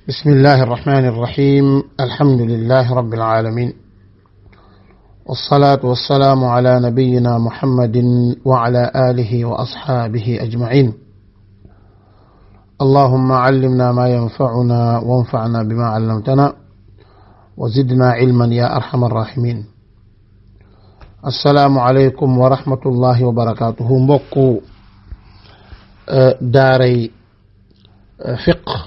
بسم الله الرحمن الرحيم الحمد لله رب العالمين والصلاة والسلام على نبينا محمد وعلى آله وأصحابه أجمعين اللهم علمنا ما ينفعنا وانفعنا بما علمتنا وزدنا علما يا أرحم الراحمين السلام عليكم ورحمة الله وبركاته مبكو داري فقه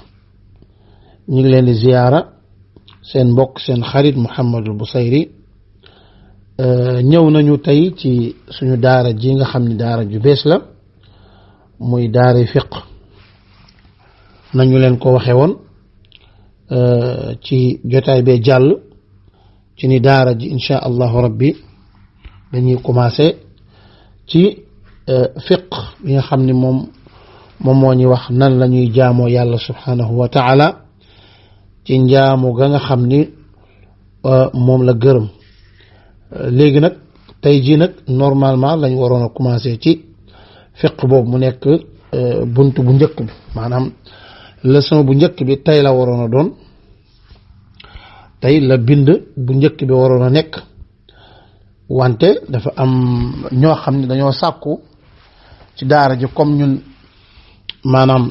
ñu ngi leen di ziyaara seen mbokk seen xarit Mouhamadul Bousayri ñëw nañu tey ci suñu daara ji nga xam ne daara ju bees la muy daara fiqh nañu leen ko waxe woon ci jotaay bee jàll ci ni daara ji insha allahu rabbi dañuy commencé ci fiqh bi nga xam ni moom moo ñuy wax nan la ñuy jaamoo yàlla subhanahu wa taala ci njaamu ga nga xam ni moom la gërëm léegi nag tey jii nag normalement lañ waroon a commencer ci fiqh boobu mu nekk bunt bu njëkk bi maanaam leçon bu njëkk bi tey la waroon a doon tey la bind bu njëkk bi waroon a nekk wante dafa am ñoo xam ne dañoo sàkku ci daara ji comme ñun maanaam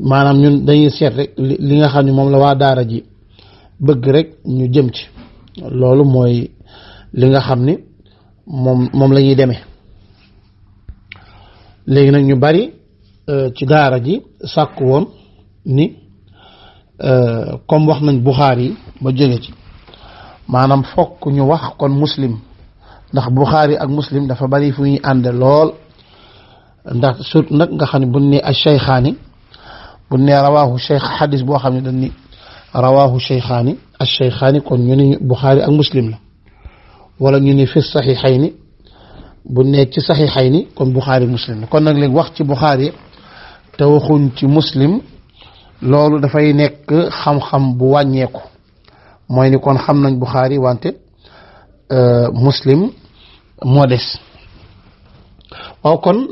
maanaam ñun dañuy seet rek li nga xam ne moom la waa daara ji bëgg rek ñu jëm ci loolu mooy li nga xam ni moom la ñuy demee léegi nag ñu bari ci daara ji sàkku woon ni comme wax nañ Buxaari yi ba jóge ci maanaam fokk ñu wax kon muslim ndax Buxaari ak muslim dafa bari fu ñuy ànd lool ndax surtout nag nga xam ne bu ne ash-shaykhaani bu ne rawaahu shaykh xadis boo xam ne dañ ni rawaahu shaykhaani ash-shaykhaani kon ñu ne Buxaari ak muslim la wala ñu ne fi saxiixayni bu ne ci saxiixayni kon Buxaari muslim la kon nag léegi wax ci Buxaari te waxuñ ci muslim loolu dafay nekk xam-xam bu wàññeeku mooy ni kon xam nañ Buxaari wante muslim moo des waaw kon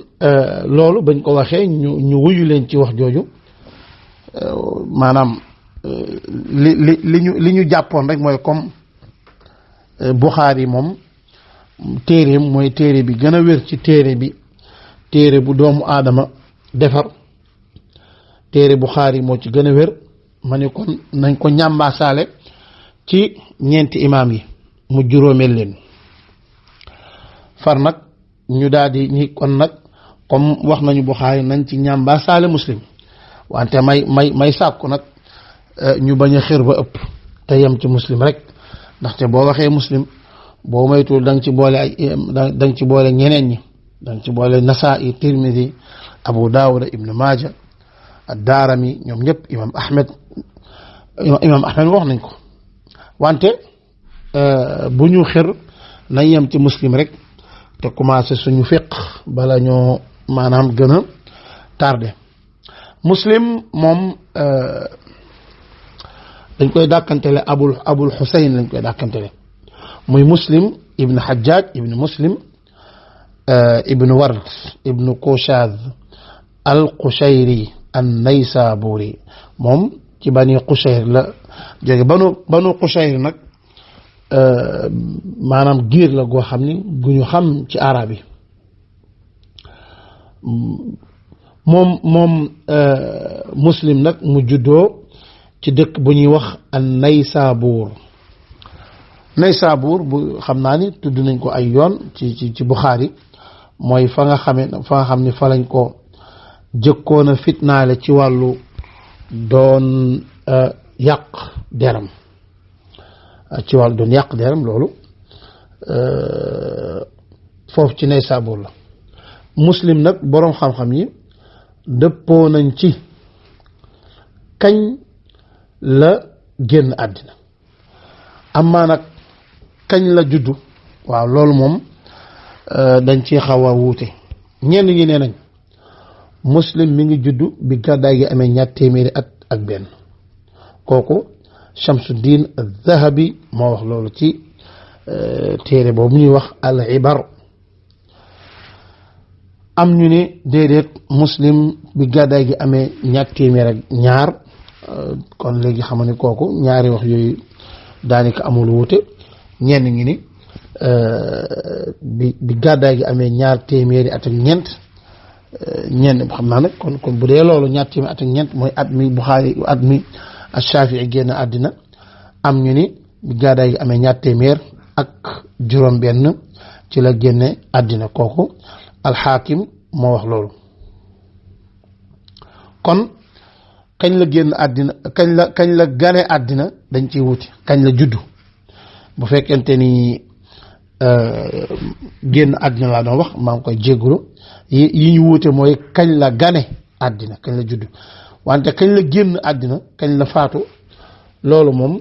loolu bañ ko waxee ñu wuyu leen ci wax jooju maanaam li ñu jàppoon rek mooy comme Buxaari moom téereem mooy téere bi gën a wér ci téere bu doomu aadama defar téere Buxaari moo ci gën a wér ma ne kon nañ ko ñàmbaasaale ci ñeenti imaam yi mu juróomeel leen far nag ñu daal di ñi kon nag comme wax nañu Buxaari nañ ci ñàmbaa saale muslim wante may sàkku nag ñu bañ a xër ba ëpp te yem ci muslim rek ndaxte boo waxee muslim boo moytuwul da nga ci boole da nga ci boole ñeneen ñi da nga ci boole Nasaa'i Tirmidi Abu Daawuda Ibnu Maaja ad-Daarami ñoom ñëpp imam Ahmed wax nañ ko wante bu ñu xër nañ yem ci muslim rek te commencé suñu fiqh bala ñoo maanaam gën a tardé muslim moom dañ koy dàkkantele abul Xuseyn lañ koy dàkkantele muy muslim ibn Hajjaj ibn muslim ibn Ward ibn Qushaz al Qushayri an Naysaburi moom ci bani Qushayr la jóge banu Qushayr nag maanaam giir la goo xam ni gu ñu xam ci arab yi moom muslim nag mu juddoo ci dëkk bu ñuy wax an Naysabur bu xam naa ni tudd nañ ko ay yoon ci Buxaari mooy fa nga xam ni fa lañ ko jëkkoon a fitnaale ci wàllu doon yàq deram loolu foofu ci Naysabur la muslim nag boroom xam-xam yi dëppoo nañ ci kañ la génn àddina amaa nag kañ la juddu waaw loolu moom dañ ci xaw a wuute ñenn ñi nee nañ muslim mi ngi juddu bi gàddaay gi amee 200 at ak benn kooku Shamsuddin al-Zahabi moo wax loolu ci téere boobu ñuy wax al-Ibar am ñu ne déedéet Muslim bi gàddaay gi amee ñaar téeméer ak ñaar kon léegi xam nga ni kooku ñaari wax yooyu daanaka amul wuute ñenn ñi ni bi gàddaay gi amee ñaar téeméeri at ak ñeent ñenn xam naa nag kon bu dee loolu ñaar téeméeri at ak ñeent mooy at mi Buxaari at mi Shaafi'i génn àddina am ñu ni bi gàddaay gi amee ñaar téeméer ak juróom-benn ci la génne àddina kooku alxaakim moo wax loolu kon kañ la génn àddina kañ la gane àddina dañ ciy wuti kañ la juddu bu fekkente ni génn àddina laa doon wax maa ngi koy jéggulu yi ñu wuute mooy kañ la gane àddina kañ la juddu wante kañ la génn àddina kañ la faatu loolu moom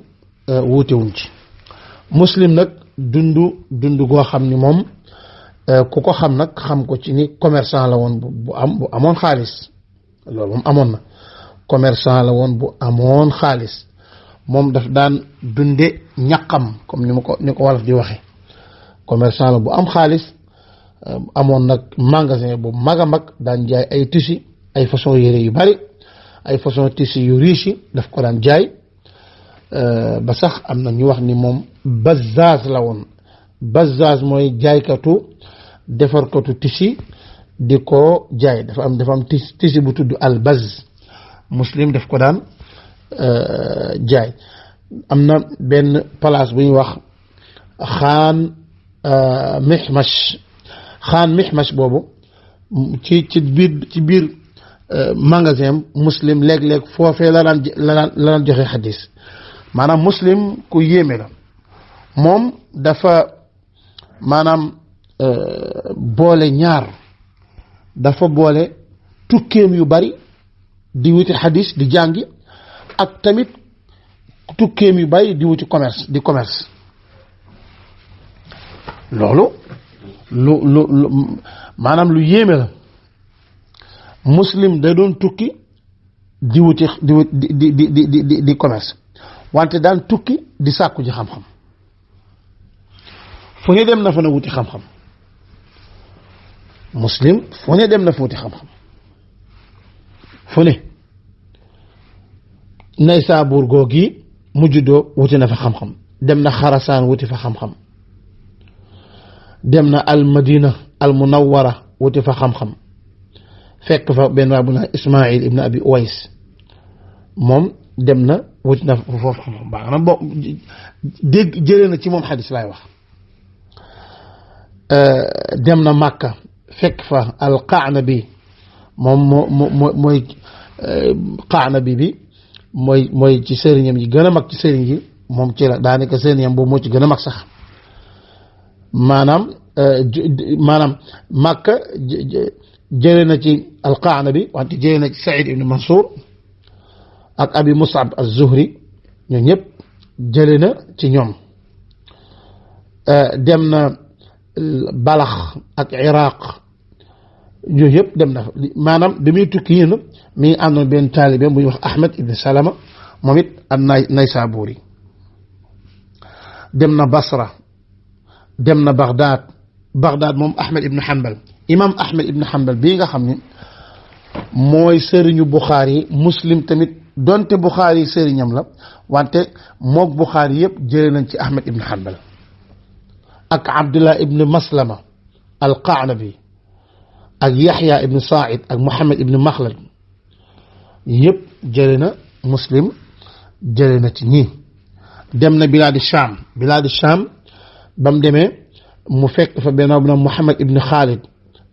wuute wuñ ci Muslim nag dund goo xam ni moom ku ko xam nag xam ko ci ni commerçant la woon bu amoon xaalis loolu moom amoon na commerçant la woon bu amoon xaalis moom daf daan dunde ñaqam comme ni ko wolof di waxe commerçant la bu am xaalis amoon nag magasin bu mag a mag daan jaay ay tissu ay façon yére yu bari ay façon tissu yu riche yi daf ko daan jaay ba sax am na ñu wax ni moom bazaaz la woon bazaaz mooy jaaykatu defarkatu tissu di ko jaay dafa am tissu bu tudd al baz Muslim daf ko daan jaay am na benn place bu ñuy wax xaan mixmash boobu ci biir magasin Muslim léeg-léeg foofee la daan joxe xadis maanaam Muslim ku yéeme la moom dafa maanaam boole ñaar dafa boole tukkeem yu bari di wuti xadis di jàngi ak tamit tukkeem yu bari di wuti commerce loolu lu maanaam lu yéeme la Muslim da doon tukki di wuti di commerce wante daan tukki di sàkku ji xam-xam fu ne dem na fa na wuti xam-xam Muslim fu ne dem na fa wuti xam-xam fu ne Naysaabuur googi mu juddoo wuti na fa xam-xam dem na Xarasaan wuti fa xam-xam dem na al Madina al Munawwara wuti fa xam-xam fekk fa benn waa bu naa Ismaïl ibn Abi Uways moom dem na wuti na foofu xam-xam baax na bo dégg jëlee na ci moom xadis laay wax dem na Makka fekk fa al Qanabi moom mooy Qanabi bi mooy ci sëriñam yi gën a mag ci sëriñ yi moom ci la daanaka sëriñam boobu moo ci gën a mag sax maanaam Makka jëlee na ci al Qanabi wante jëlee na ci Saïd ibn Mansour ak Abi Mus'ab az-Zuhri ñoo ñëpp jëlee na ci ñoom dem na Balax ak Iraq yooyu yëpp dem na fa maanaam bi muy tukki yéen mi ngi àndoon benn taalibe bu ñuy wax Ahmed ibn Salama moom it am Naysaburi dem na Basra dem na Baghdad moom Ahmed ibn Hanbal imam Ahmed ibn Hanbal bii nga xam ne mooy sëriñu Bukhari Muslim tamit donte Bukhari sëriñam la wante mook Bukhari yëpp jëlee nañ ci Ahmed ibn Hanbal ak Abdullah ibn Maslama al-Qa'nabi ak Yaxya ibn Saïd ak Muhammad ibn Makhlad yëpp jëlee na Muslim jëlee na ci ñii dem na bilaadi Sham ba mu demee mu fekk fa benn bu na Muhammad ibn Khalid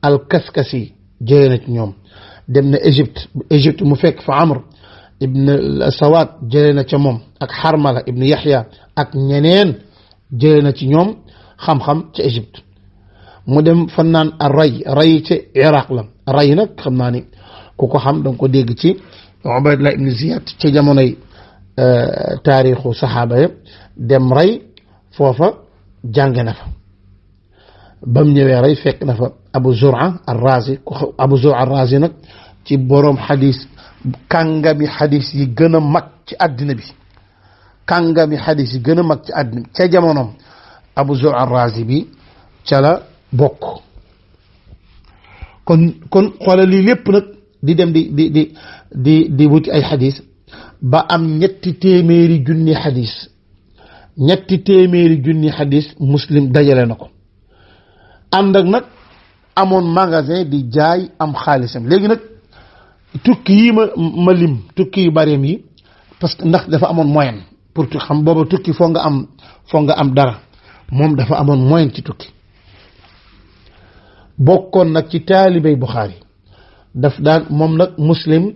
al-Kaskasi jëlee na ci ñoom dem na Égypte mu fekk fa Amr ibn Sawat jëlee na ca moom ak Harmala ibn Yaxya ak ñeneen jëlee na ci ñoom xam-xam ca Égypte mu dem fan naan ray ci Iraq la ray nag xam naa ni ku ko xam danga ko dégg ci Ubaydullah ibn Ziyad ci jamonoy taarixu saxaaba ya dem ray foofa jànge na fa ba mu ñëwee ray fekk na fa Abu Zur'a ar-Razi Abu Zur'a ar-Razi nag ci boroom xadis kàngami xadis yi gën a mag ci àddina bi kàngami xadis yi gën a mag ci àddina bi ca jamonoom Abu Zur'a ar-Razi bi ca la bokk kon xoolal lii lépp nag di dem di wuti ay xadis ba am ñetti téeméeri junni xadis muslim dajale na ko ànd ak nag amoon magasin di jaay am xaalisam. léegi nag tukki yi ma lim tukki yu bareem yi parce que ndax dafa amoon moyen pour xam booba tukki foo nga am dara moom dafa amoon moyen ci tukki. bokkoon nag ci taalibey Buxaari daf daan moom nag muslim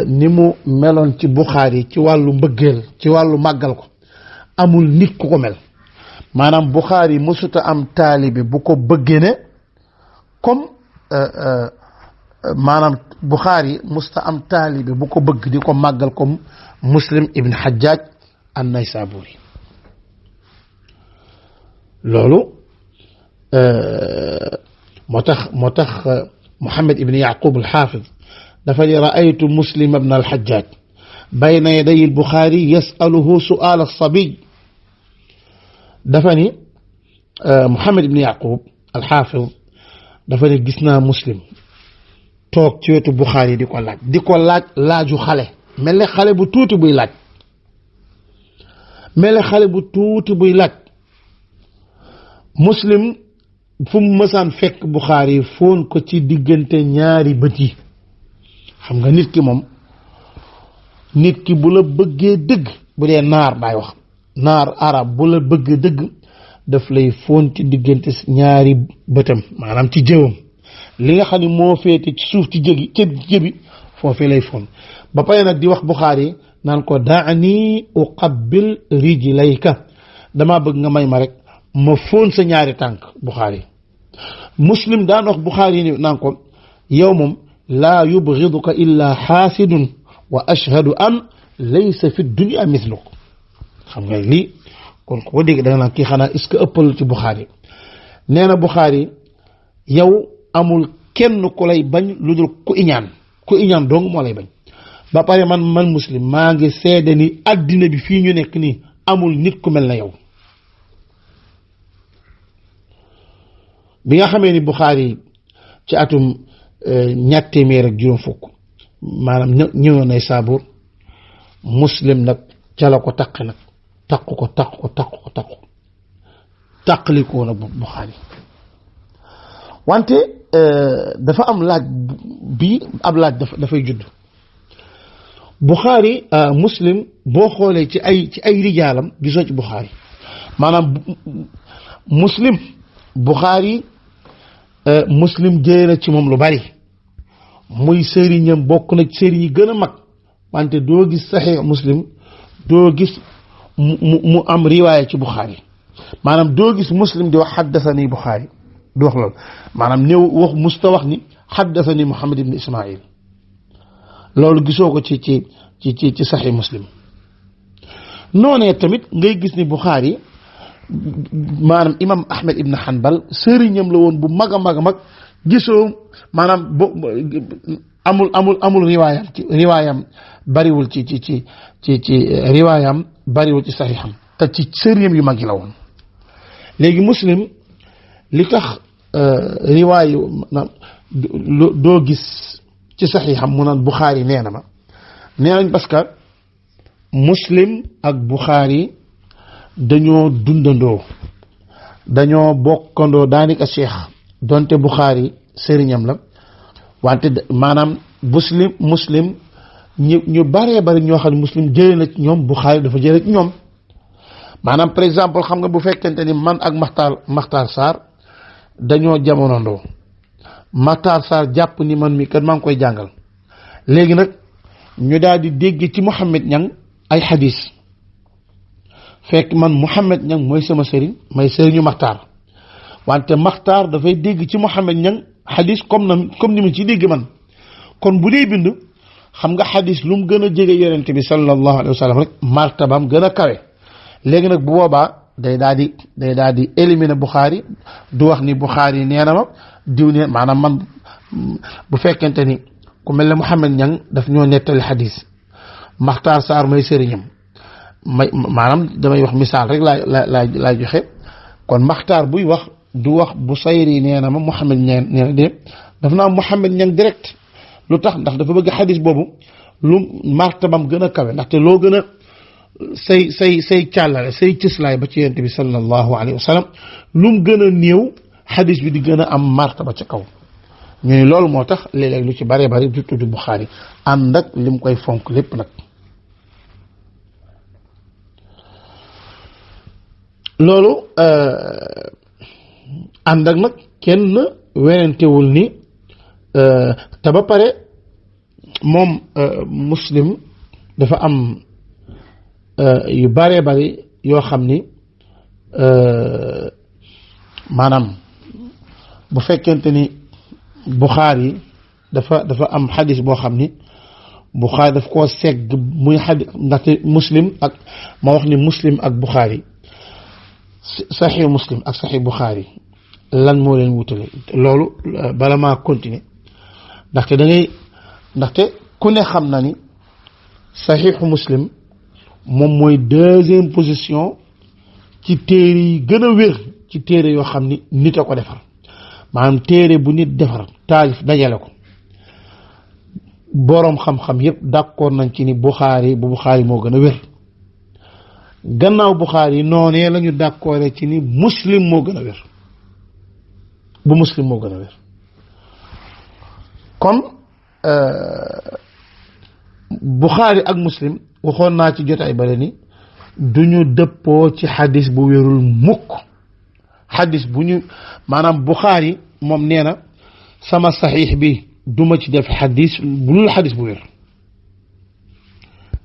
ni mu meloon ci Buxaari ci wàllu mbëggeel ci wàllu màggal ko amul nit ku ko mel. maanaam Buxaari mësuta am taalibe bu ko bëggee ne comme maanaam Buxaari mësuta am taalibe bu ko bëgg di ko màggal comme Muslim ibn Hajjaj an-Naysaburi. loolu moo tax Muhammad ibn Yaqub al-Hafiz dafa ni ra'aytu Muslim ibn al-Hajjaj bayna yaday al-Buxaari yas'aluhu su'al as-sabiy. dafa ni Muhammad ibn Yaqub al-Hafiz dafa ni gis naa Muslim toog ci wetu Buxaari di ko laaj laaju xale mel ne xale bu tuuti buy laaj Muslim fu mu mësaan fekk Buxaari foon ko ci diggante ñaari bët yi. xam nga nit ki bu la bëggee dëgg bu dee naar daay wax naar arab bu la bëgg dëgg daf lay foon ci diggante ñaari bëtam maanaam ci jëwam li nga xam ne moo féete ci suuf ci jëbi foofee lay foon ba pare nag di wax Buxaari naan ko daani uqabbil rijlayka dama bëgg nga may ma rek ma foon sa ñaari tànk Buxaari. Muslim daan wax Buxaari ni naan ko yow moom laa yubghiduka illa xaasidun wa ashhadu an laysa fi dunya mithluk. xam nga lii kon ko dégg da nga naan kii xanaa est-ce que ëppal ci Buxaari. nee na Buxaari yow amul kenn ku lay bañ lu dul ku iñaan dong moo lay bañ. ba pare man Muslim maa ngi seede ni addina bi fii ñu nekk nii amul nit ku mel na yow. bi nga xamee ni Buxaari ci atum 250 maanaam ñëwoon nay Saabur Muslim nag ca la ko taqalikoo nag Buxaari. wante dafa am laaj bi ab laaj dafay judd. Buxaari Muslim boo xoolee ci ay rijaalam gisoo ci Buxaari maanaam Muslim Buxaari Muslim jëlee na ci moom lu bari muy sëriñam bokk na ci sëriñ yi gën a mag wante doo gis Saxiix Muslim doo gis mu am riwaaya ci Buxaari maanaam doo gis Muslim di wax xaddasani Buxaari du wax loolu maanaam néew wax musta wax ni xaddasani Muhammad ibn Ismail loolu gisoo ko ci Saxiix Muslim. noonee tamit ngay gis ni Buxaari maanaam imam Ahmed ibn Hanbal sëriñam la woon bu mag a mag gisoo maanaam amul riwaayam bariwul ci riwaayam bariwul ci saxiixam te ci sëriñam yu mag yi la woon. léegi Muslim li tax riwaayu doo gis ci saxiixam mu naan Buxaari nee nañ parce que Muslim ak Buxaari dañoo dundandoo dañoo bokkandoo daanaka cheikh donte Buxaari sëriñam la wante maanaam Muslim ñu baree bari ñoo xam ne Muslim jëlee na ci ñoom Buxaari dafa jëlee ci ñoom. maanaam par exemple xam nga bu fekkente ni man ak Maxtaar Sarr dañoo jamonondoo Maxtaar Sarr jàpp ni man mi kat maa ngi koy jàngal léegi nag ñu daal di dégg ci Mouhamed Niang ay xadis fekk man Mouhamed Niang mooy sama sëriñ may sëriñu Maxtaar wante Maxtaar dafay dégg ci Mouhamed Niang xadis comme ni ma ci dégg man kon bu dee bind xam nga xadis lu mu gën a jege yonent bi sallallahu alayhi wa sallam rek martabam gën a kawe. léegi nag bu boobaa day daal di éliminer Buxaari du wax ni Buxaari nee na ma diw ne maanaam man bu fekkente ni ku mel ne Mouhamed Niang daf ñoo nettali xadis Maxtaar Sarr may sëriñam maanaam damay wax misaal rek laay joxe kon Maxtaar buy wax du wax Busayri nee na ma Mouhamed Niang nee na de dafa naa Mouhamed Niang direct lu tax ndax dafa bëgg xadis boobu lu martabam gën a kawe ndaxte loo gën a say càllale say cëslaay ba ci yonent bi sallallahu alayhi wa sallam lu mu gën a néew xadis bi di gën a am martaba ca kaw ñu ne loolu moo tax léeg-léeg lu ci bare bari du tudd Buxaari ànd ak lim koy fonk lépp nag loolu ànd ak nag kenn werantewul ni te ba pare moom Muslim dafa am yu bare bari yoo xam ni maanaam bu fekkente ni Buxaari dafa am xadis boo xam ni Buxaari daf koo segg muy xadis ndaxte Muslim ak ma wax ni Muslim ak Buxaari saxi Muslim ak saxi Buxaari lan moo leen wutale loolu bala maa continuer ndaxte ku ne xam na ni saxiixu Muslim moom mooy deuxième position ci téere yi gën a wér ci téere yoo xam ni nit a ko defar maanaam téere bu nit defar taalif dajale ko boroom xam-xam yépp d'accord nañ ci ni Buxaari moo gën a wér gannaaw Buxaari noonee lañu d'accord ci ni Muslim moo gën a wér bu Muslim moo gën a wér kon Buxaari ak Muslim waxoon naa ci jotaay bare ni duñu dëppoo ci xadis bu wérul mukk xadis bu ñu maanaam Buxaari moom nee na sama saxiix bi duma ci def xadis bu dul xadis bu wér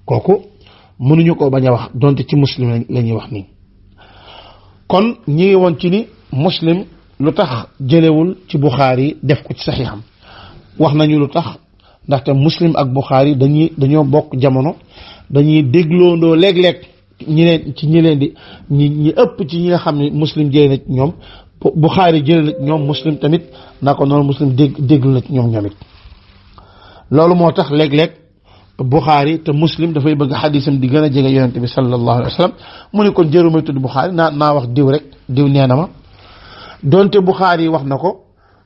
kooku mënuñu ko bañ a wax donte ci Muslim la ñuy wax nii kon ñi ngi woon ci ni Muslim lu tax jëlewul ci Buxaari def ko ci saxiixam wax nañu lu tax ndaxte Muslim ak Buxaari dañoo bokk jamono dañuy dégloondoo léeg-léeg ñi leen di ñi ëpp ci ñi nga xam ne Muslim jëlee na ci ñoom Buxaari jëlee na ci ñoom Muslim tamit naka noonu Muslim déglu na ci ñoom it loolu moo tax léeg-léeg Buxaari te Muslim dafay bëgg xadisam di gën a jege yonente bi sallallahu alayhi wa sallam mu ne kon jërumay tudd Buxaari naa wax diw rek diw nee na ma donte Buxaari wax na ko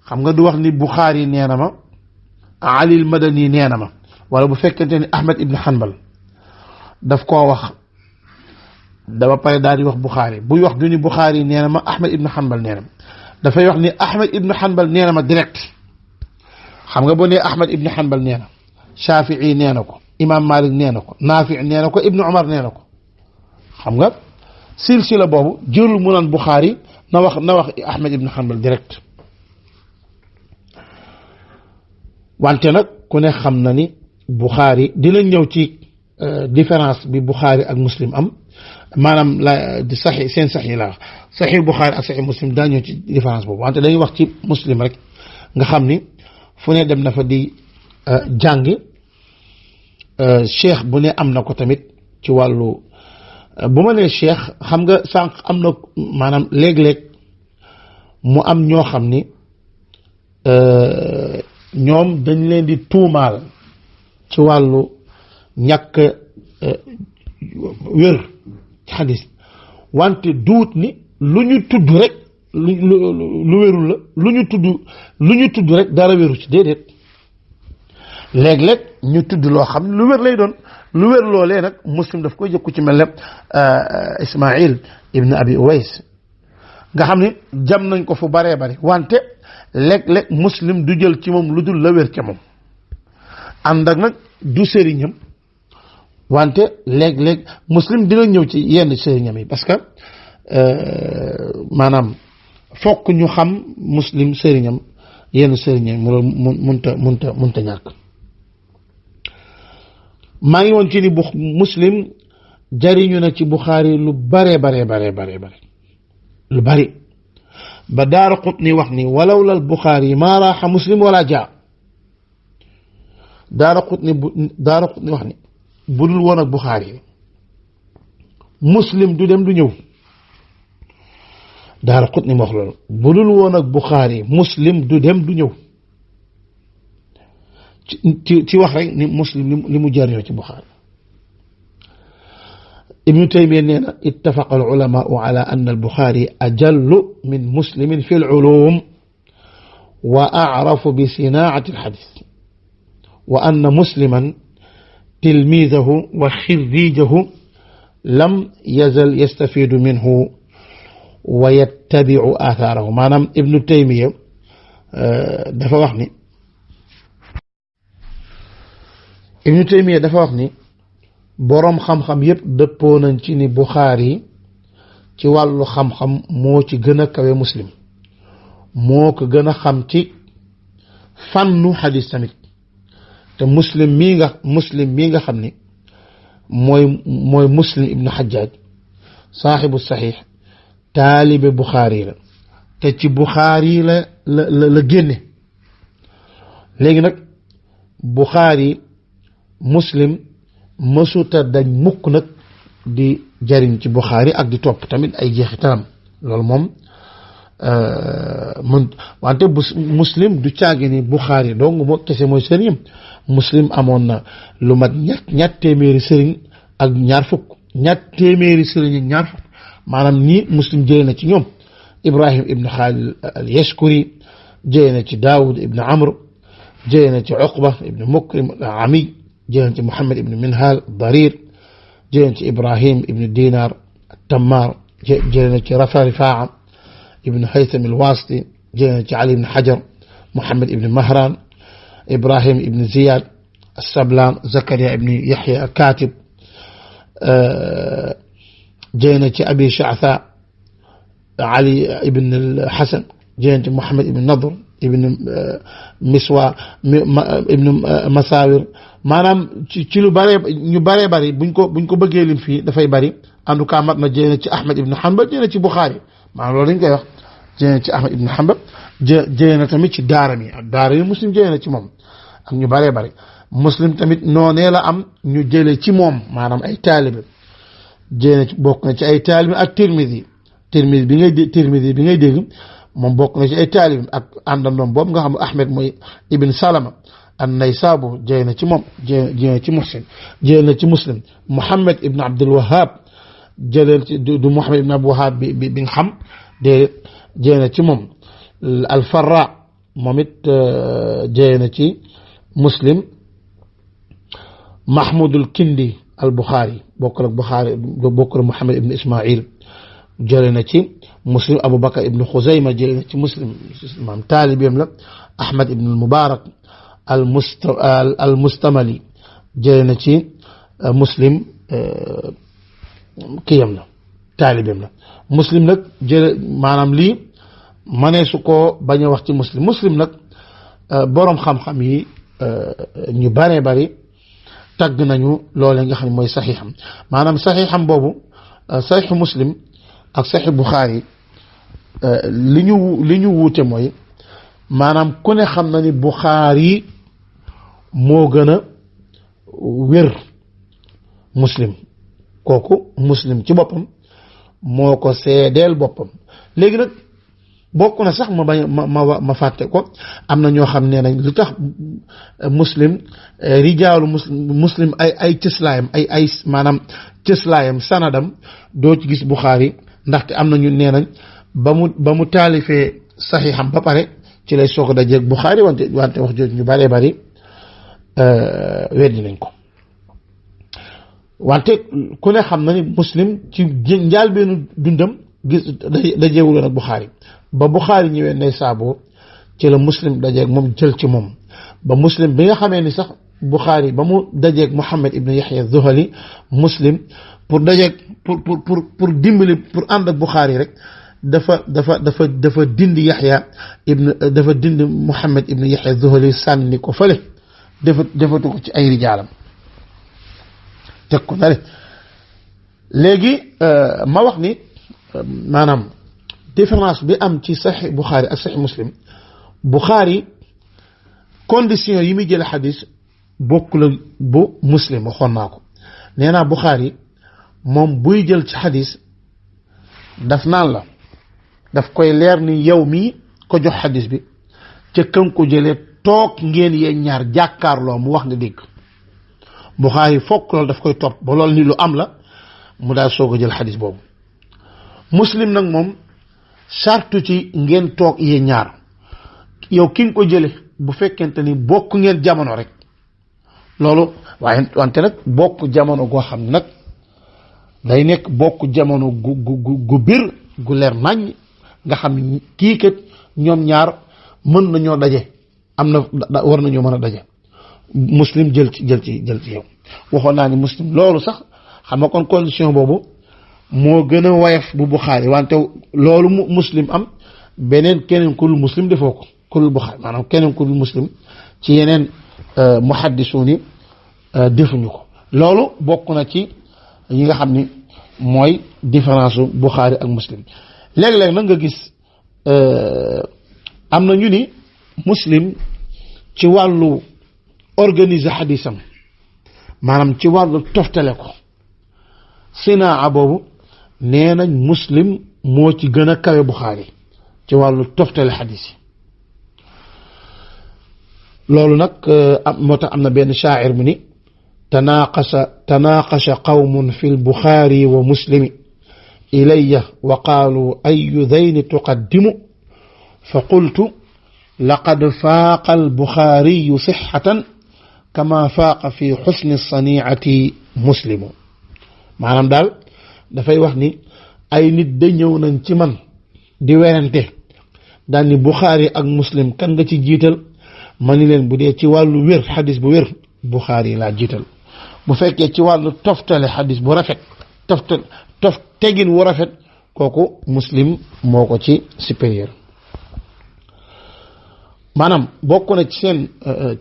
xam nga du wax ni Buxaari nee na ma Ali al Madani nee na ma wala bu fekkente ni Ahmed Ibn Hanbal daf koo wax dama pare daal di wax Buxaari buy wax du ni Buxaari nee na ma Ahmed Ibn Hanbal nee na ma dafay wax ni Ahmed Ibn Hanbal nee na ma direct xam nga boo nee Ahmed Ibn Hanbal nee na Shafii nee na ko Imam Malik nee na ko Naafi nee na ko Ibn Umar nee na ko xam nga silsila boobu jërul mu naan Buxaari na wax Ahmed Ibn Hanbal direct wante nag ku ne xam na ni Buxaari dina ñëw ci différence bi Buxaari ak Muslim am maanaam la di saxi seen saxi la saxi Buxaari ak saxi Muslim daa ñëw ci différence boobu wante dañuy wax ci Muslim rek nga xam ni fu ne dem na fa di jàngi cheikh bu ne am na ko tamit ci wàllu bu ma nee cheikh xam nga sànq am na maanaam léeg-léeg mu am ñoo xam ni ñoom dañ leen di tuumaal ci wàllu ñàkk wér ci xadis wante duut ni lu ñu tudd rek lu wérul la lu ñu tudd rek dara wéru ci déedéet léeg-léeg ñu tudd loo xam ne lu wér lay doon lu wér loolee nag Muslim daf koy jëkku ci mel ne Ismaïl ibn Abi Uways nga xam ne jam nañ ko fu baree bari wante léeg-léeg Muslim du jël ci moom lu dul la wér ca moom ànd ak nag du sëriñam wante léeg-léeg Muslim dina ñëw ci yenn sëriñam yi parce que maanaam fokk ñu xam Muslim sëriñam yenn sëriñam mu loolu munta ñàkk maa ngi woon ci ni Muslim jariñu na ci Buxaari lu bare lu bari ba Daaraqutni wax ni walaw lal Buxaari maa raaxa Muslim wala jaa Daaraqutni wax ni budul woon ak Buxaari Muslim du dem du ñëw Daaraqutni wax loolu budul woon ak Buxaari Muslim du dem du ñëw ci wax rek ni Muslim li mu jariñoo ci Buxaari Ibnu Taymiya nee na ittafaqa al-ulamaa'u ala anna al-Buxaari ajallu min Muslimin fi al-ulum وأعرف بصناعة الحديث وأن مسلما تلميذه وخريجه لم يزل يستفيد منه ويتبع آثاره maanaam Ibnu Taymiya dafa wax ni Ibnu Taymiya dafa wax ni boroom xam-xam yépp dëppoo nañ ci ni Buxaari ci wàllu xam-xam moo ci gën a kawe Muslim moo ko gën a xam ci fànnu xadis tamit te Muslim mii nga xam ni mooy Muslim ibnu Xajjaaj saaxibu saxiix taalibe Buxaari la te ci Buxaari la génne léegi nag Buxaari Muslim mësuta dañ mukk nag di jariñ ci Buxaari ak di topp tamit ay jeexitalam loolu moom wante Muslim du caagi ni Buxaari donc moo kese mooy sëriñam Muslim amoon na lu mat ñett téeméeri sëriñ ak ñaar fukk maanaam nii Muslim jëlee na ci ñoom Ibrahim ibn Khalil al-Yashkuri jëlee na ci Daawud ibn Amr jëlee na ci Uqba ibn Mukrim al-Ami jëlee na ci Muhammad ibn Minhal Darir jëlee na ci Ibrahim ibn Dinar al-Tammar jëlee na ci Rafa Rifaa ibn Haytham al-Wasiti jëlee na ci Ali ibn Hajar Muhammad ibn Mahran Ibrahim ibn Ziyad as-Sablan Zakaria ibn Yahya al-Katib jëlee ci Abi Sha'tha Ali ibn al-Hasan jëlee ci Muhammad ibn Nadr ibn Miswa ibn Masawir maanaam ci lu bare ñu bare bari buñ ko bëggee lim fii dafay bari en tout cas mat na jëlee ci Ahmad ibn Hanbal jëlee ci Bukhari maanaam loolu dañ koy wax jëlee ci Ahmad ibn Hanbal jëlee na tamit ci Daarami Muslim jëlee na ci moom ak ñu bare bari Muslim tamit noonee la am ñu jëlee ci moom maanaam ay taalibe jëlee ci bokk na ci ay taalibe ak Tirmidhi bi ngay dégg moom bokk na ci ay taalibe ak àndandoom boobu nga xam Ahmed mooy Ibn Salama an-Naysabur jëlee na ci moom jëlee ci Muhsin jëlee na ci Muslim Muhammad ibn Abdul Wahhab jëlee ci du Muhammad ibn Abdul Wahhab bi nga xam de jëlee na ci moom al-Farra moom it jëlee na ci Muslim Mahmudul Kindi al-Bukhari bokkul ak Muhammad ibn Ismail jëlee na ci Muslim Abu Bakr ibn Khuzayma jëlee na ci Muslim maam taalibeem la Ahmad ibn al-Mubarak al-Mustamali jëlee na ci Muslim kiyam la taalibeem la Muslim nag jëlee maanaam lii mënee su ko bañ a wax ci Muslim nag boroom xam-xam yi ñu bare bari tagg nañu loolee nga xam ne mooy saxiixam maanaam saxiixam boobu saxiixu Muslim ak saxiixu Buxaari li ñu wuute mooy maanaam ku ne xam na ni Buxaari moo gën a wér Muslim kooku Muslim ci boppam moo ko seedeel boppam léegi nag bokk na sax ma fàtte ko am na ñoo xam ne nañ lu tax Muslim rijaalu Muslim ay cëslaayam ay maanaam cëslaayam sanadam doo ci gis Buxaari ndaxte am na ñu nee nañ ba mu taalifee saxiixam ba pare ci lay soog a dajeeg Buxaari wante wax jooju ñu bëree bëri weddi nañ ko wante ku ne xam na ni Muslim ci njëlbéenu dundam gis dajeewuloon ak Buxaari ba Buxaari ñëwee Naysaabuur ci la Muslim dajeeg moom jël ci moom ba Muslim bi nga xamee ni sax Buxaari ba mu dajeeg Muhammad ibn Yahya Zuhali Muslim pour dajeeg pour dimbali pour ànd ak Buxaari rek dafa dindi dafa dindi Muhammad ibn Yahya Zuhali sànni ko fële defatu ko ci ay rijaalam teg ko nale léegi ma wax ni maanaam différence bi am ci Sahih Bukhari ak Sahih Muslim Bukhari condition yi muy jël xadis bokkul ak bu Muslim waxoon naa ko nee naa Bukhari moom buy jël ci xadis daf naan la daf koy leer ni yow mii ko jox xadis bi ca kan ko jëlee toog ngeen yee ñaar jàkkaarloo mu wax nga dégg Bukhari fokk loolu daf koy topp ba loolu ni lu am la mu daal soog a jël xadis boobu Muslim nag moom sartu ci ngeen toog yee ñaar yow ki nga ko jële bu fekkente ni bokk ngeen jamono rek loolu waaye wante nag bokk jamono goo xam nag day nekk bokk jamono gu bir gu leer nañ nga xam kii kat ñoom ñaar mën nañoo daje am na war nañoo mën a daje muslim jël ci yow waxoon naa ni muslim loolu sax xam nga kon condition boobu moo gën a woyof bu Buxaari wante loolu muslim am beneen keneen ku dul muslim defoo ko ku dul Buxaari maanaam keneen ku dul muslim ci yeneen muhaddisuun yi defuñu ko loolu bokk na ci yi nga xam ni mooy différence u Buxaari ak muslim léeg-léeg nag nga gis am na ñu ni muslim ci wàllu organiser xadisam maanaam ci wàllu toftale ko sinaa boobu nee nañ muslim moo ci gën a kawe Buxaari ci wàllu toftale xadis yi loolu nag moo tax am na benn shaacir mu ni tanaaqasha qawmun fi lbuxaari wa muslimi ilayya wa qaalu ayu dayni tuqaddimu fa qultu laqad faaqa albuxaariyu sixatan kama faaqa fi xusni saniicati muslimu maanaam daal dafay wax ni ay nit da ñëw nañ ci man di werante daal ni Buxaari ak muslim kan nga ci jiital ma ni leen bu dee ci wàllu wér xadis bu wér Buxaari laa jiital bu fekkee ci wàllu toftale xadis bu rafet tegin wu rafet kooku muslim moo ko ci supérieur maanaam bokk na ci seen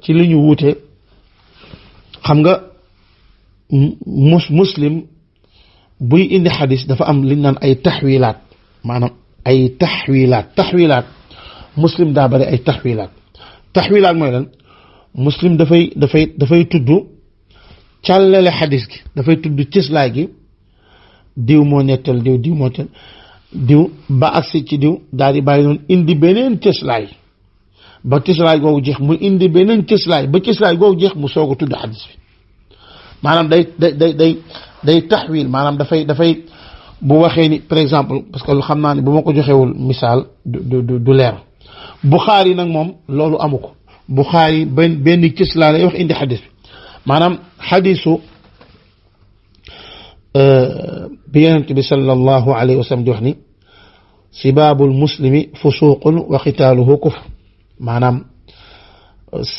ci li ñu wuute xam nga muslim buy indi xadis dafa am li ñu naan ay taxwilaat maanaam ay taxwilaat muslim daa bari ay taxwilaat mooy lan muslim dafay tudd càllale xadis gi dafay tudd cëslaay gi diw moo nettal diw moo nettal diw ba agsi ci diw daal di bàyyi noonu indi beneen cëslaay ba cëslaay googu jeex mu indi beneen cëslaay ba cëslaay googu jeex mu soog a tudd xadis bi maanaam day taxwil maanaam dafay bu waxee ni par exemple parce que lu xam naa ne bu ma ko joxewul misaal du leer Buxaari nag moom loolu amu ko Buxaari benn cëslaay lay wax indi xadis bi maanaam xadisu bi yonent bi sallallahu alayhi wa sallam di wax ni sibaabul muslimi fusuuqun wa qitaaluhu kufr maanaam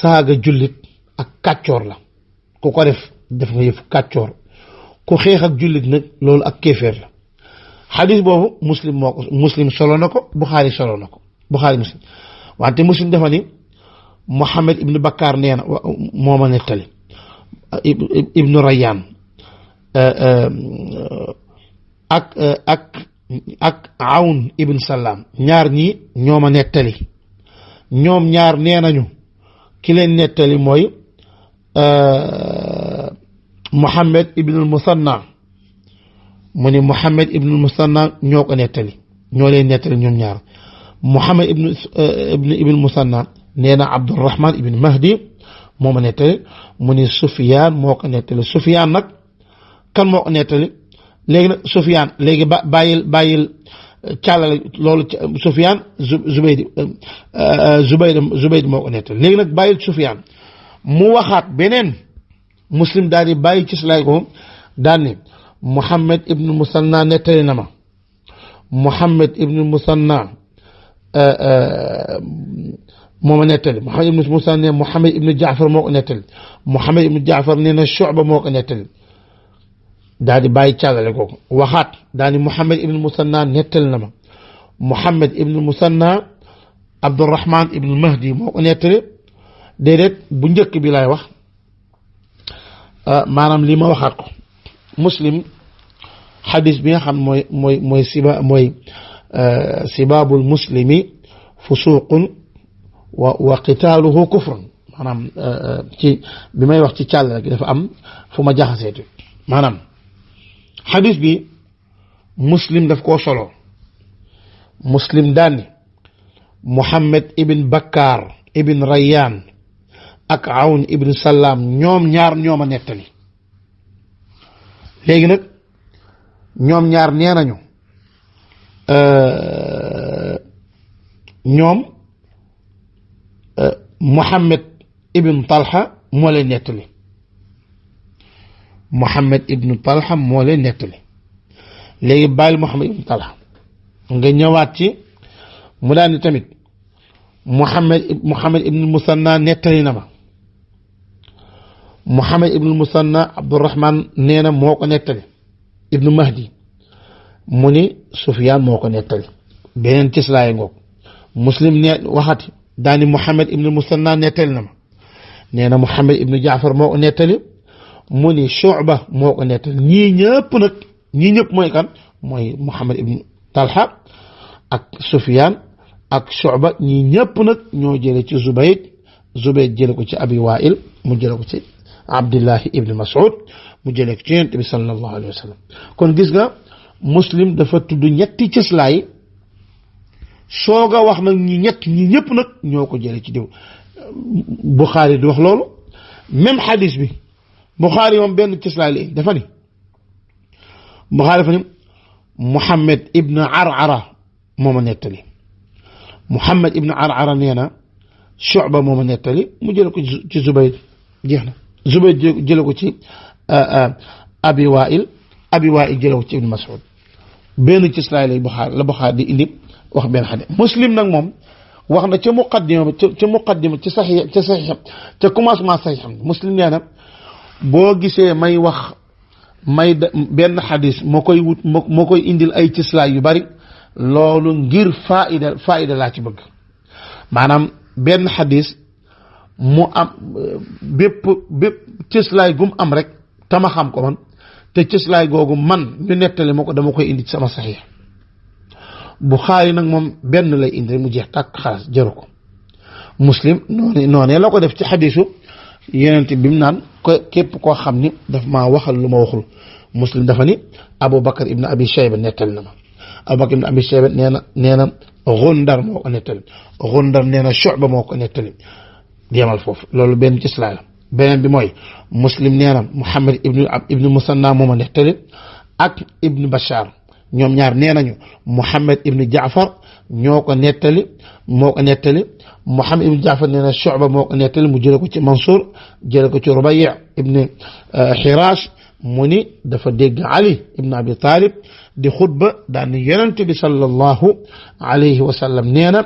saaga jullit ak kàccoor la ku ko def nga yëf kàccoor ku xeex ak jullit nag loolu ak kéeféer la xadis boobu muslim solo na ko Buxaari solo na ko Buxaari muslim wante muslim dafa ni Muhammad ibnu Bakkaar nee na moo ma nettali ibnu Rayaan ak Awn ibn Salaam ñaar ñi ñoo ma nettali ñoom ñaar nee nañu ki leen nettali mooy Muhammad ibnul Musanna mu ne Muhammad ibnul Musanna ñoo ko nettali ñoo leen nettali ñoom ñaar Muhammad ibnul Musanna nee na Abdurrahman ibn Mahdi moo ma nettali mu ne Sufyaan moo ko nettali Sufyaan nag kan moo ko nettali léegi nag Sufyaan léegi bàyyil càllale loolu Sufyaan Zubayd moo ko nettali léegi nag bàyyil Sufyaan mu waxaat beneen muslim daal di bàyyi ci slaay ko daal ni Muhammad ibn Musanna nettali na ma Muhammad ibn Musanna moo ma nettali Muhammad ibn Musanna Muhammad ibn Jaafar moo ko nettali Muhammad ibn Jaafar nee na Shu'ba moo ko nettali daal di bàyyi càllale kooku waxaat daal di Muhammad ibn Musanna nettali na ma Muhammad ibn Musanna Abdurrahman ibn Mahdi moo ko nettali déedéet bu njëkk bi laay wax maanaam lii ma waxaat ko muslim xadis bi nga xam mooy sibaabul muslimi fusuuqun wa qitaaluhu kufrun maanaam ci bi may wax ci càllale gi dafa am fu ma jaxaseetu maanaam xadis bi muslim daf koo solo muslim daani Muhammad ibn Bakkaar ibn Rayaan ak Awn ibn Salaam ñoom ñaar ñooma nettali léegi nag ñoom ñaar nee nañu ñoom Muhammad ibn Talha moo leen nettali Muhammad ibn Talha moo leen nettali léegi bàyyil Muhammad ibn Talha nga ñëwaat ci mu daal ni tamit Muhammad ibn Musanna nettali na ma Muhammad ibn Musanna Abdurrahman nee na moo ko nettali ibnu Mahdi mu ni Sufyaan moo ko nettali beneen cislaay ngoog Muslim ne waxati daani Muhammad ibn Musanna nettali na ma nee na Muhammad ibn Jaafar moo ko nettali mu ni Shu'ba moo ko nettali ñii ñëpp mooy kan mooy Muhammad ibn Talha ak Sufyaan ak Shu'ba ñii ñëpp nag ñoo jële ci Zubayd jële ko ci Abi Wa'il mu jële ko ci Abdullahi ibn Mas'ud mu jële ko ci Yonent bi sallallahu alayhi wa sallam kon gis nga Muslim dafa tudd ñetti cëslaay soog a wax nag ñi ñëpp nag ñoo ko jële ci diw Bukhari di wax loolu même xadis bi Bukhari moom benn cëslaay la dafa ni Bukhari dafa ni Muhammad ibn Ar'ara moo ma nettali Muhammad ibn Ar'ara nee na Shu'ba moo ma nettali mu jële ko ci Zubayd jeex na Zubayd jële ko ci Abi Wa'il jële ko ci Ibn Mas'ud benn cëslaay la Bukhari di indi wax benn xadis Muslim nag moom wax na ca muqaddima ci saxiix ca commencement saxiixam Muslim nee na boo gisee may wax benn xadis moo koy indil ay cëslaay yu bari loolu ngir faida laa ci bëgg maanaam benn xadis mu am bépp cëslaay gum am rek tama xam ko man te cëslaay googu man ñu nettali ma ko dama koy indi ci sama saxiix Buxaari nag moom benn lay indi mu jeex tàkk xalaas jaru ko Muslim noonee la ko def ci xadisu Yonent bi mu naan ko képp koo xam ni daf maa waxal lu ma waxul Muslim dafa ni Abu Bakar ibn Abi Shayba nettali na ma Abu Bakar ibn Abi Shayba nee na Gundar moo ko nettali Gundar nee na Shu'ba moo ko nettali yemal foofu loolu benn ci islaam la beneen bi mooy Muslim nee na Muhammad ibn Musanna moo ma nettali ak Ibn Bashar ñoom ñaar nee nañu Muhammad ibn Jaafar moo ko nettali Muhammad ibn Jaafar nee na Shu'ba moo ko nettali mu jële ko ci Mansour jële ko ci Rubayy ibn Hirash mu ni dafa dégg Ali ibn Abi Talib di xutba daan ni Yonent bi sallallahu alayhi wa sallam nee na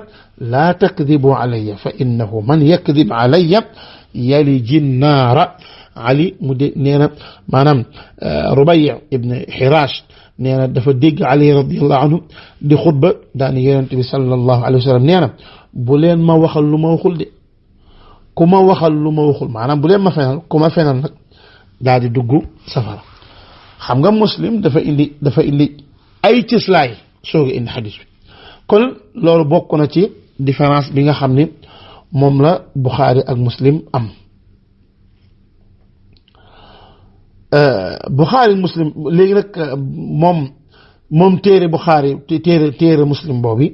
laa takdibu alayya fa innahu man yakdib alayya yaliji naara Ali mu de nee na maanaam Rubayy ibn Hirash nee na dafa dégg Ali radiyallahu anhu di xutba daan Yonent bi sallallahu alayhi wa sallam nee na bu leen ma waxal lu ma waxul de ku ma waxal lu ma waxul maanaam bu leen ma fenal ku ma fenal nag daal di dugg safara xam nga Muslim dafa indi ay cëslaay soog a indi xadis bi kon loolu bokk na ci différence bi nga xam ni moom la Bukhari ak Muslim am Bukhari Muslim léegi nag moom téere Bukhari téere Muslim boobu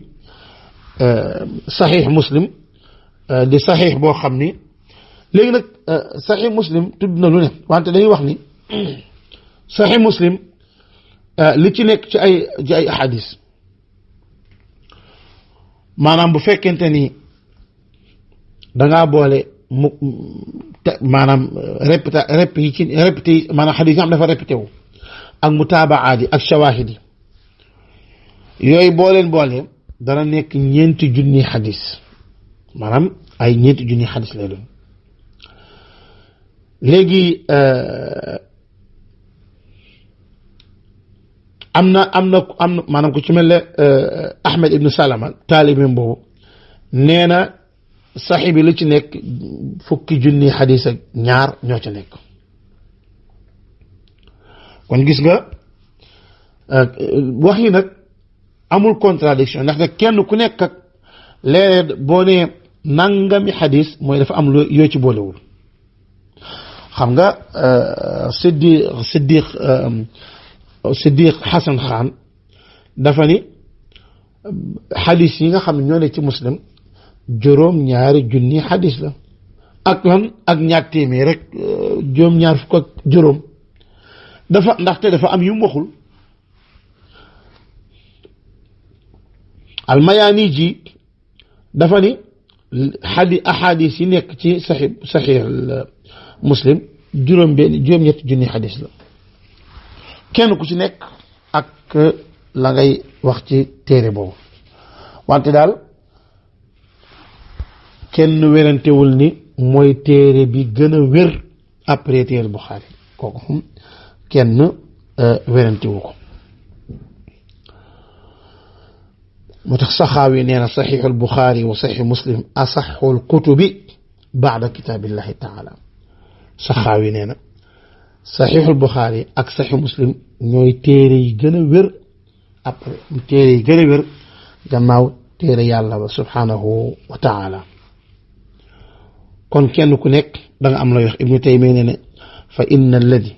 saxiix Muslim di saxiix boo xam ni léegi nag saxiix Muslim tudd na lu ne wante dañuy wax ni saxiix Muslim li ci nekk ci ay ahadis maanaam bu fekkente ni dangaa boole maanaam répété maanaam xadis yi nga xam dafa répété wu ak mutaabaat yi ak shawaahid yi yooyu boole dana nekk 4,000 xadis maanaam ay 4,000 xadis lay doon léegi am na maanaam ku ci mel ne Ahmed ibn Salama taalibeem boobu nee na saxi bi lu ci nekk 10,000 xadis ak ñaar ñoo ca nekk kon gis nga wax yi nag amul contradiction ndax nag kenn ku nekk ak léeg boo nee nangami xadis mooy dafa am yoo ci boolewul xam nga Siddiq Xasan Xaan dafa ni xadis yi nga xam ne ñoo ne ci Muslim 2,000 xadis la ak ñaar téeméer rek 2,2 ndaxte dafa am yu mu waxul Almayaani ji dafa ni ahadis yi nekk ci saxiix muslim juróom-ñetti junni xadis la kenn ku ci nekk ak la ngay wax ci téere boobu wante daal kenn werantewul ni mooy téere bi gën a wér après téere Buxaari kooku moom kenn werantewu ko moo tax saxaawi nee na saxiixul Buxaari wa saxiix muslim asaxul kutubi baada kitaabillahi taala saxaawi nee na saxiixul Buxaari ak saxiix muslim ñooy téere yi gën a wér après téere yi gën a wér gannaaw téere yàlla ba subhanahu wa taala kon kenn ku nekk da nga am lay wax ibnu Taymiya nee na fa inna alladi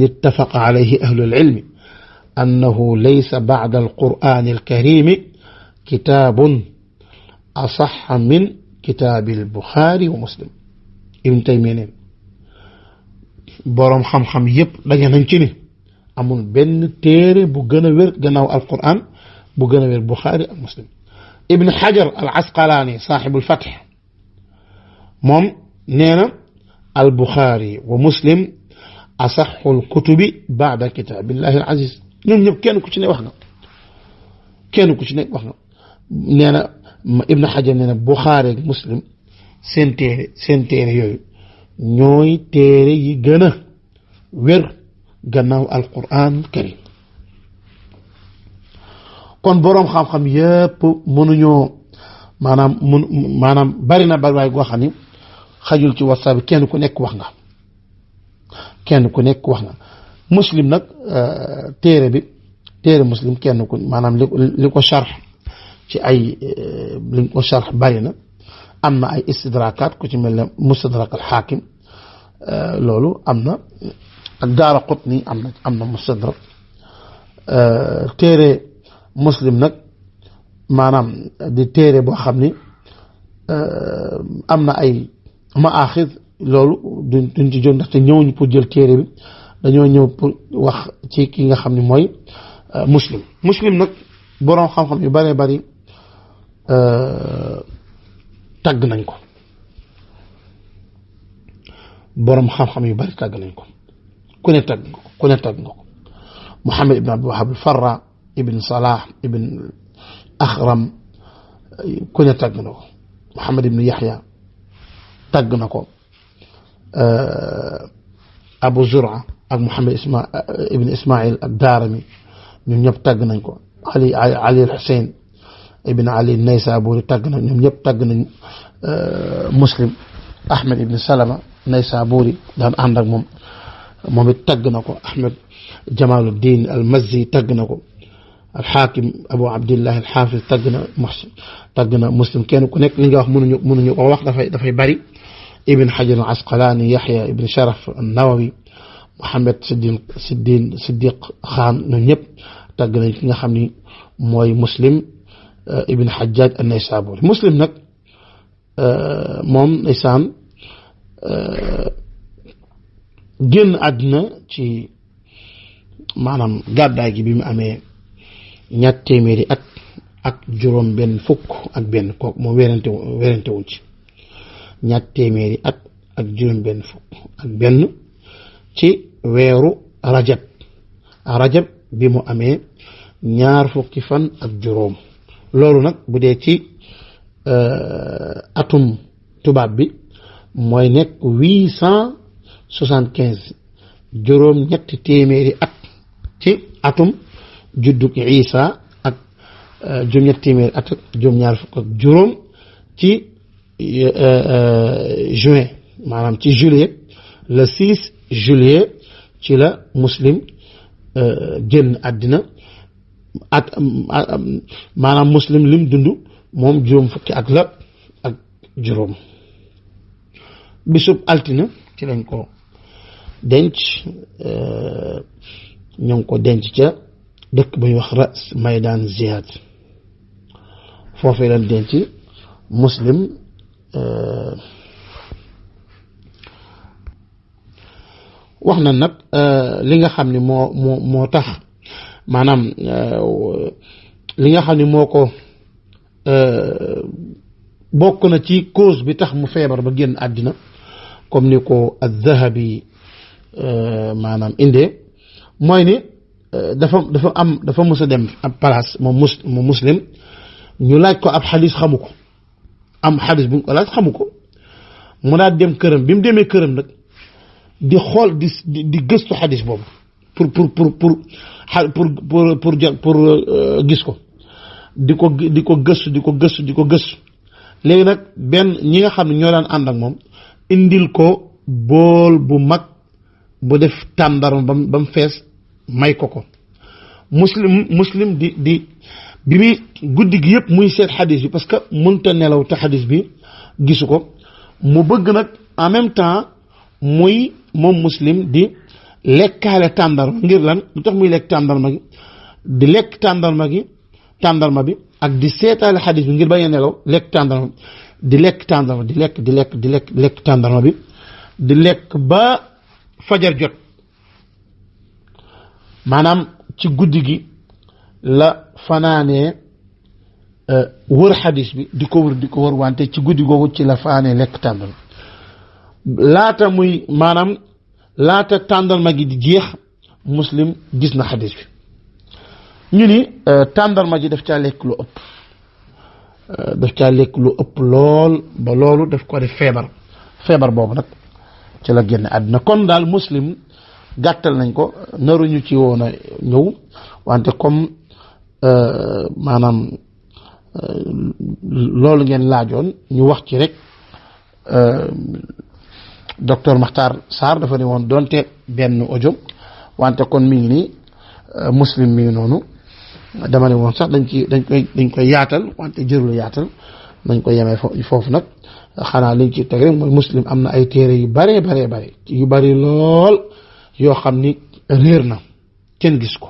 ittafaqa alayhi ahlu alilmi annahu laysa ba'da alqur'ani alkarimi kitabun asaxa min kitaabi albuxaari wa muslim ibnu Taymiya nee na boroom xam-xam yépp dañu nañ ci ni amul benn téere bu gën a wér gannaaw alquran bu gën a wér buxaari ak muslim ibn xajar al asqalaani saaxibul fatx moom nee na al buxaari wa muslim asaxul kutubi baada kitaabillahi al aziz ñoom ñëpp kenn ku ci ne wax nga nee na ibn xajar nee na buxaari ak muslim seen téere yooyu ñooy téere yi gën a wér gannaaw alquran karim kon boroom xam-xam yépp mënuñoo maanaam bari na bari goo xam ni xajul ci whatsapp bi kenn ku nekk wax nga muslim nag téere muslim kenn ku maanaam li ko sharx ci ay li ko sharx bari na am na ay istidrakaat ku ci mel ne mustadrak al xaakim loolu am na ak Daaraqutni am na mustadrak téere muslim nag maanaam di téere boo xam ni am na ay maaxid loolu duñ ci jot ndaxte ñëwuñu pour jël téere bi dañoo ñëw pour wax ci ki nga xam ni mooy muslim nag boroom xam-xam yu bëree bëri tagg nañ ko boroom xam-xam yu bëri tagg nañ ko ku ne tagg nga ko Muhammad ibn Abdul Wahhab al-Farra ibn Salah ibn Akhram ku ne tagg na ko Muhammad ibn Yahya tagg na ko Abu Zur'a ak Muhammad ibn Ismail ak Daarimi ñoom ñëpp tagg nañ ko Ali al-Husayn ibn Ali an-Naysaburi tagg na ñoom ñëpp tagg nañ Muslim Ahmad ibn Salama Naysaburi daan ànd ak moom it tagg na ko Ahmad Jamaluddin al-Mazzi tagg na ko al-Hakim Abu Abdillah al-Hafiz tagg na Muslim kenn ku nekk li nga wax mënuñu ko wax dafay bari Ibn Hajar al-Asqalani Yahya ibn Sharaf an-Nawawi Muhammad Siddiq Khan ñoom ñëpp tagg nañ ki nga xam ni mooy Muslim ibn Hajjaj an-Naysaburi Muslim nag moom ndeysaan génn àddina ci maanaam gàddaay gi bi mu amee ñaar téeméeri at ak juróom benn fukk ak benn kooku moom werante wuñ ci ñaar téeméeri at ak juróom benn fukk ak benn ci weeru rajab bi mu amee ñaar fukki fan ak juróom loolu nag bu dee ci atum tubaab bi mooy nekk 875 juróom ñetti téeméeri at ci atum juddug Isa ak juróom ñetti téeméeri at ak juróom ñaar fukk ak juróom ci juin maanaam ci juillet le 6 juillet ci la Muslim génn àddina at maanaam Muslim lim dund moom juróom fukki at la ak juróom bisub altina ci lañ ko denc ñoo ngi ko denc ca dëkk ba ñuy wax Ras Maydaan Ziyad foofee lañ denc Muslim wax na nag li nga xam ni moo tax maanaam li nga xam ni moo ko bokk na ci cause bi tax mu feebar ba génn àddina comme ni ko az-Zahabi maanaam indee mooy ni dafa mës a dem ab place moom Muslim ñu laaj ko ab xadis xamu ko am xadis bu ñu ko laaj xamu ko mu daal dem këram bi mu demee këram nag di xool di gëstu xadis boobu pour gis ko di ko gëstu léegi nag benn ñi nga xam ne ñoo daan ànd ak moom indil ko bool bu mag bu def tàndarma ba mu fees may ko muslim di bi muy guddi gi yëpp muy seet xadis bi parce que mënta nelaw te xadis bi gisu ko mu bëgg nag en même temps muy moom muslim di lekkaale tàndarma ngir lan lu tax muy lekk tàndarma gi di lekk tàndarma bi ak di seetaale xadis bi ngir bañ a nelaw lekk tàndarma di lekk tàndarma bi di lekk ba fajar jot maanaam ci guddi gi la fanaanee wër xadis bi di ko wër wante ci guddi googu ci la fanaanee lekk tàndarma laata tàndarma gi di jeex muslim gis na xadis bi ñu ni tàndarma ji daf caa lekk lu ëpp lool ba loolu daf ko def feebar boobu nag ci la génn àddina kon daal muslim gàttal nañ ko naruñu ci woon a ñëw wante comme maanaam loolu ngeen laajoon ñu wax ci rek docteur Makhtar Sarr dafa ne woon donte benn audio wante kon mi ngi nii muslim mi ngi noonu dama ne woon sax dañ koy yaatal wante jërul yaatal nañ ko yemee foofu nag xanaa liñ ci teg rek mooy muslim am na ay téere yu bare yu bari lool yoo xam ni réer na kenn gis ko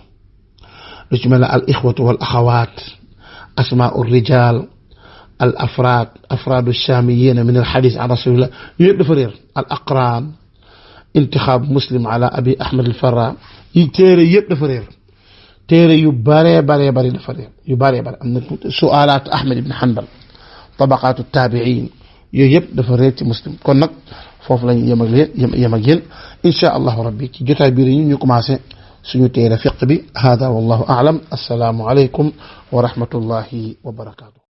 lu ci mel ne al ixwatu wal axawaat asmaau rijal al afraadu shaamiyina min al xadis an rasulillah yooyu yëpp dafa réer al aqraan intixaab muslim ala abi ahmad al farra yi téere yëpp dafa réer téere yu bare bari dafa réer yu bare am na sualaat ahmad ibn hanbal tabaqaatu taabiin yooyu yëpp dafa réer ci muslim kon nag foofu lañu yem ak yéen insha allahu rabbi ci jotaay biir yi ñu commencé suñu téere fiq bi hada wallahu a'lam assalaamu alaykum wa rahmatullahi wa barakatuh